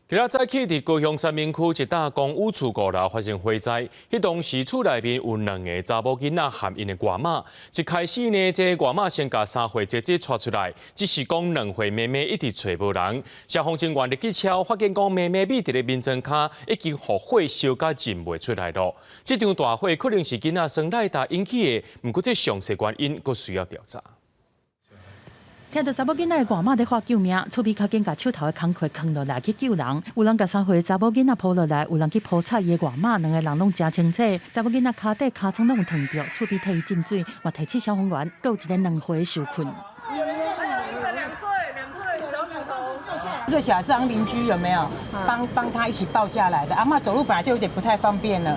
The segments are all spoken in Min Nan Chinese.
今仔早起佇高雄三民區一棟公寓厝五樓發生火災，彼當時厝內面有兩个查某囡仔含𪜶的外媽。一開始呢，這個外媽先共三歲姐姐帶出來，只是講兩歲妹妹一直揣無人。消防人員入去敲，發現講妹妹覕佇咧眠床跤，已經予火燒甲認袂出來囉。這場大火可能是囡仔耍賴打引起的，毋過這詳細原因閣需要調查。聽著查某囡仔的外媽咧喊救命，厝邊較緊共手頭的工課囥落來去救人。有人共三歲查某囡仔抱落來，有人去抱插伊的外媽，兩个人攏誠清醒。查某囡仔跤底尻川攏有燙著，厝邊替伊浸水，嘛提醒消防員，閣有一个兩歲受困。一個兩歲，2歲小女童。最小是讓鄰居有沒有幫幫他一起抱下來的？阿嬤走路本來就有點不太方便了，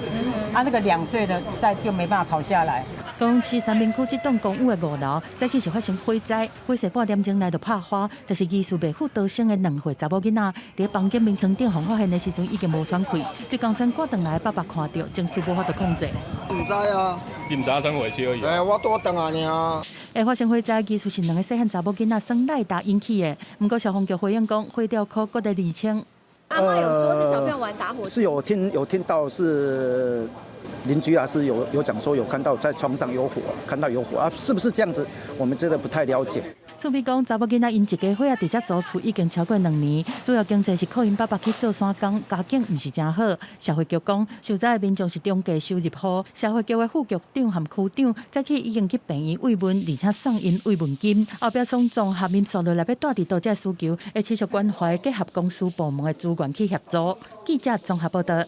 啊，那個兩歲的再就沒辦法跑下來。高雄市三民區這棟公寓的五樓，早起是發生火災，火勢半點鐘內就拍花，就是疑似袂赴逃生的兩歲查某囡仔，佇房間眠床頂予發現的時陣已經無喘氣，對岡山趕轉來的爸爸看著，情緒無法度控制。毋知啊，你毋知影啥火燒去？欸，我拄轉來爾。會發生火災，疑似是兩个細漢查某囡仔耍賴打引起的。毋過消防局回應講，火調科閣咧釐清。阿媽有說是小朋友玩打火機，是有聽到是鄰居啊，是有講說有看到在床上有火，看到有火啊，是不是這樣子？我們真的不太了解。厝邊講，查某囡仔𪜶一家伙仔佇遮租厝已經超過兩年，主要經濟是靠𪜶爸爸去做山工，家境毋是誠好。社會局講，受災的民眾是中低收入戶。社會局的副局長和區長早起已經去病院慰問，而且送𪜶慰問金。後壁雙綜合民宿落來欲帶佇倒這需求，會持續關懷，結合公私部門的資源去協助。記者綜合報道。